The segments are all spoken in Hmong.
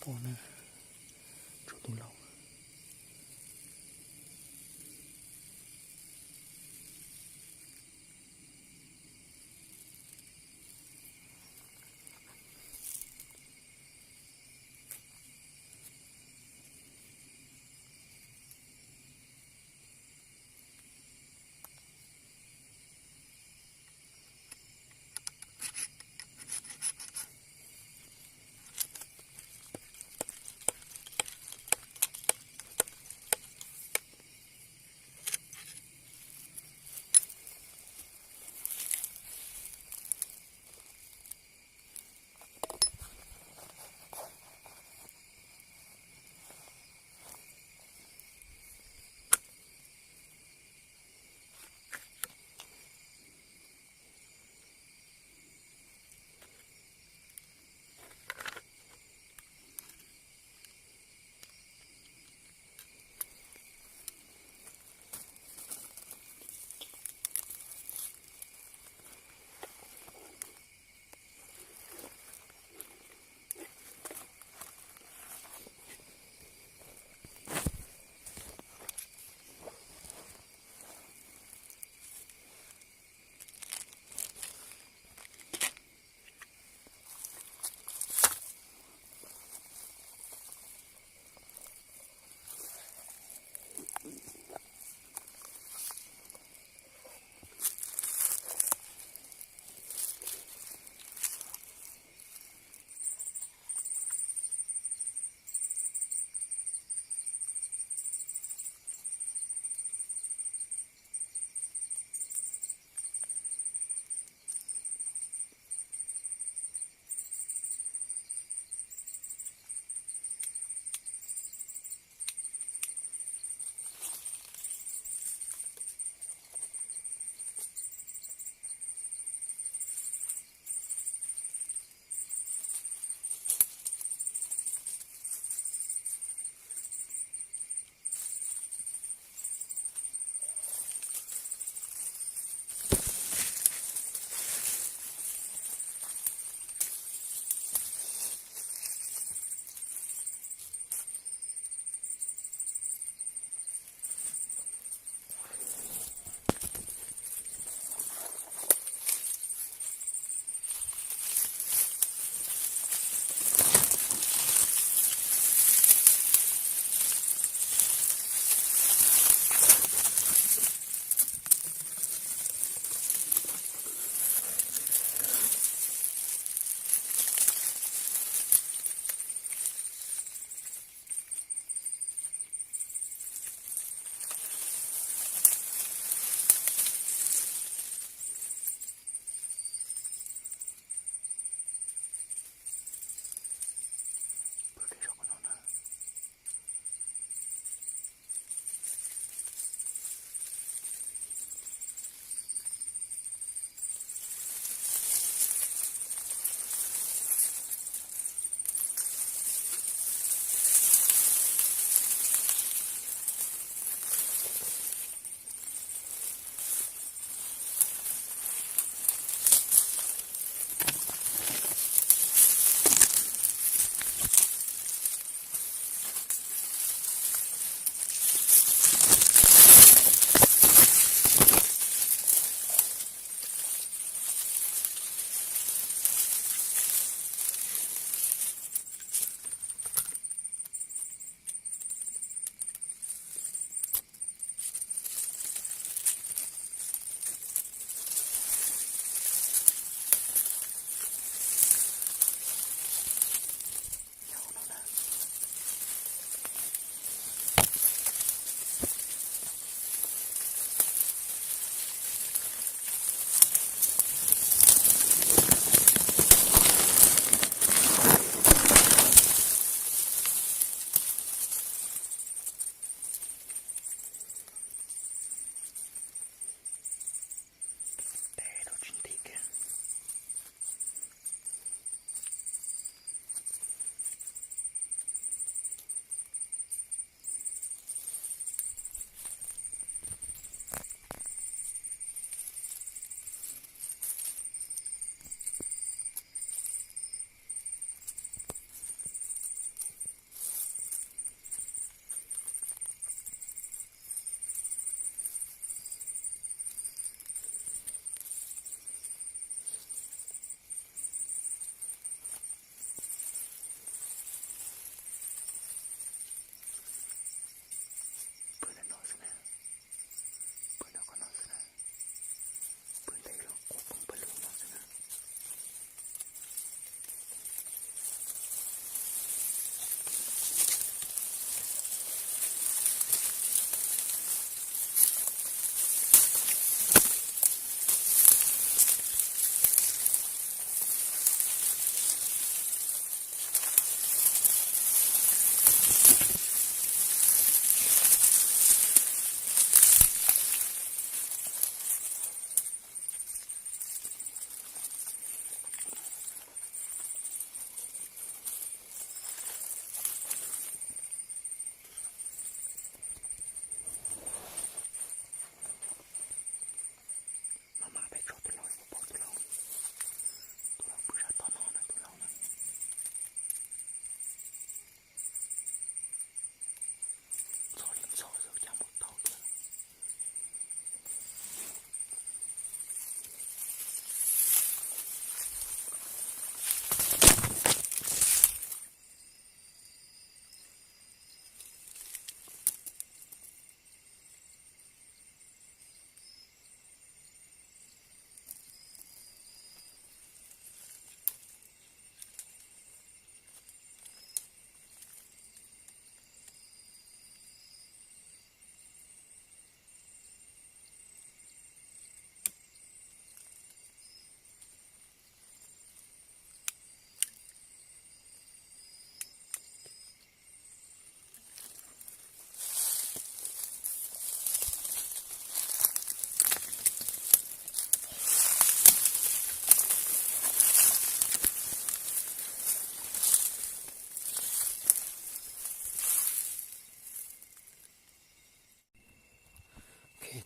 Pom na, tshuav tus laus.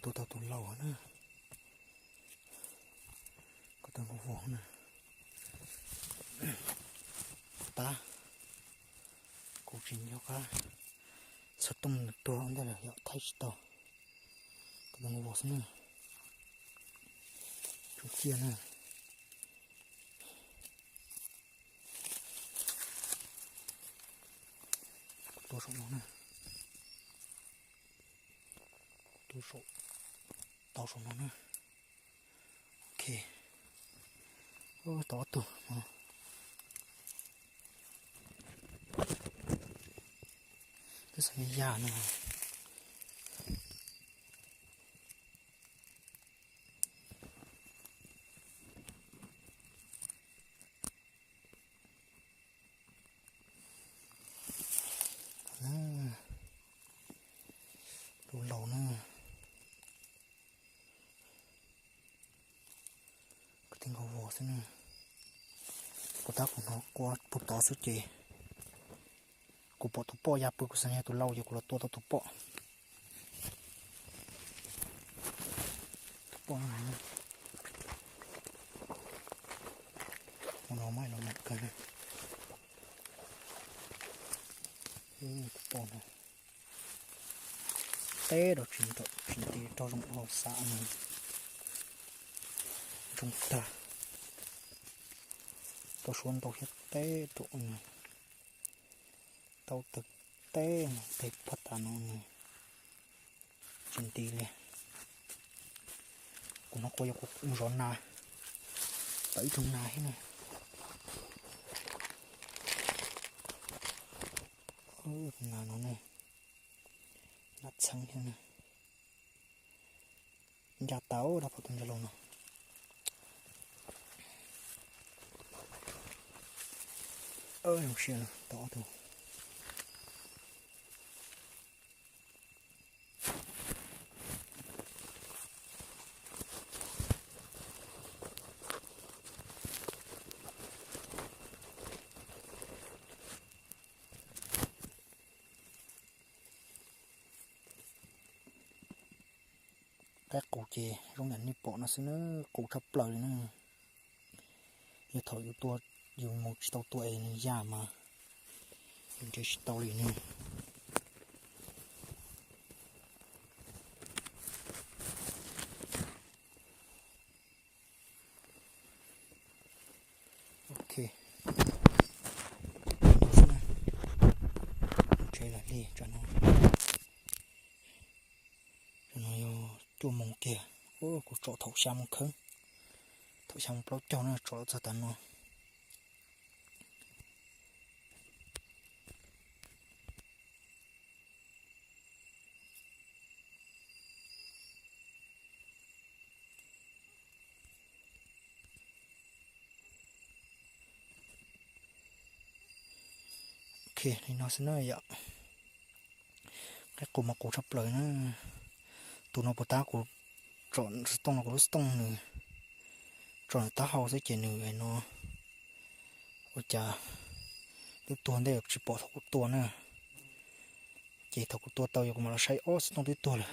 Tua tau tus laus na. Kuv tus nkaus vos na. Tab, kuv tsis nco qab txog tooj nws tuag ua ntej lawm yog thaij tsis tau. Kuv tus nkaus vos xwb na. Tsoom ciaj na. Kuv tua saum no na. Kuv tua saum, tau saum no na. Ok. Tau ob tug no. Twb xav li yam no. Tus laus na. Kuv tus nkaus vos xwb na. Kuv tab kuv hnov quaj puag tod xwb ces kuv pom tus poj ya pw, kuv xav yog tus laus ces kuv los tua tau tus poj. Tus poj no, tus no mas los mus kawg na. Tus poj no teb rau tsis nraum tsis nti rau zoo hauv xav no. Zoo tag. Tau suav ntau thiab teb rau no. Tau tawg teb no, teg phab tas no nws tsis nti li. Kuv hnov quaj yog kuv mus zov nas, tau ib rooj nas thiab na. Nas no ne, nas txheeb thiab na. Ncaj tas dab phom tus ntsa laus no. Zoo siab tau ob tug. Qaib qus ces zoo yam nej pom no xwb na, qus tshaj plaws li na. Yog thaum yus tua, yus mus tsis tau tua es nws ya mas yus nrhiav tsis tau li na. Ok, tsev lawm li, tsam no, tsam no yog cuaj moos kiag. Kuv tsom thaum xya moos kheev, thaum xya moos plaub caug na tsom txog tav no. Ok, li no xwb na yom. Qaib qus mas qus tshaj plaws na. Tus no puas tab kuv tsom xov tooj no kuv lub xov tooj nws tsom nws taub hau xwb ces nws no ua cas twb tuag ntej tsis pom thaum kuv tua na. Ces thaum kuv tua tau yog kuv mam los saib ob xov tooj twb tuag lawm.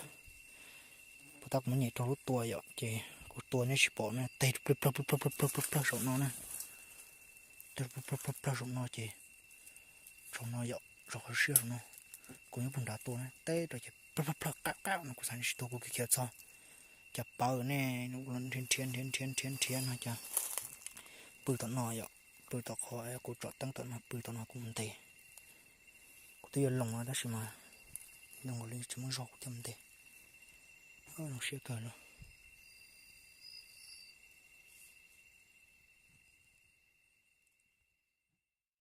Puas tab kuv muab nyem raug lub tua yom, ces kuv tua neb tsis pom na, teg plag plag plag plag plag plag plag saum no na. Teg plag plag plag plag saum no ces saum no yom, saum qhov siab saum no. Kuv nyob puag nrad tua na, teb rau ces plag plag plag qab qab no kuv xav nws tsis tuag kuv khiav khiav txog. Cas pawv ne, nrhiav nrhiav nrhiav nrhiav nrhiav nrhiav no cas pw tom no yom, pw tom qhov kuv tsom teeb tom no, pw tom no kuv mus ntes. Kuv twb yuav loos no tab sis mas loos li tsis muaj zog kuv thiaj mus ntes. Zoo siab kawg li.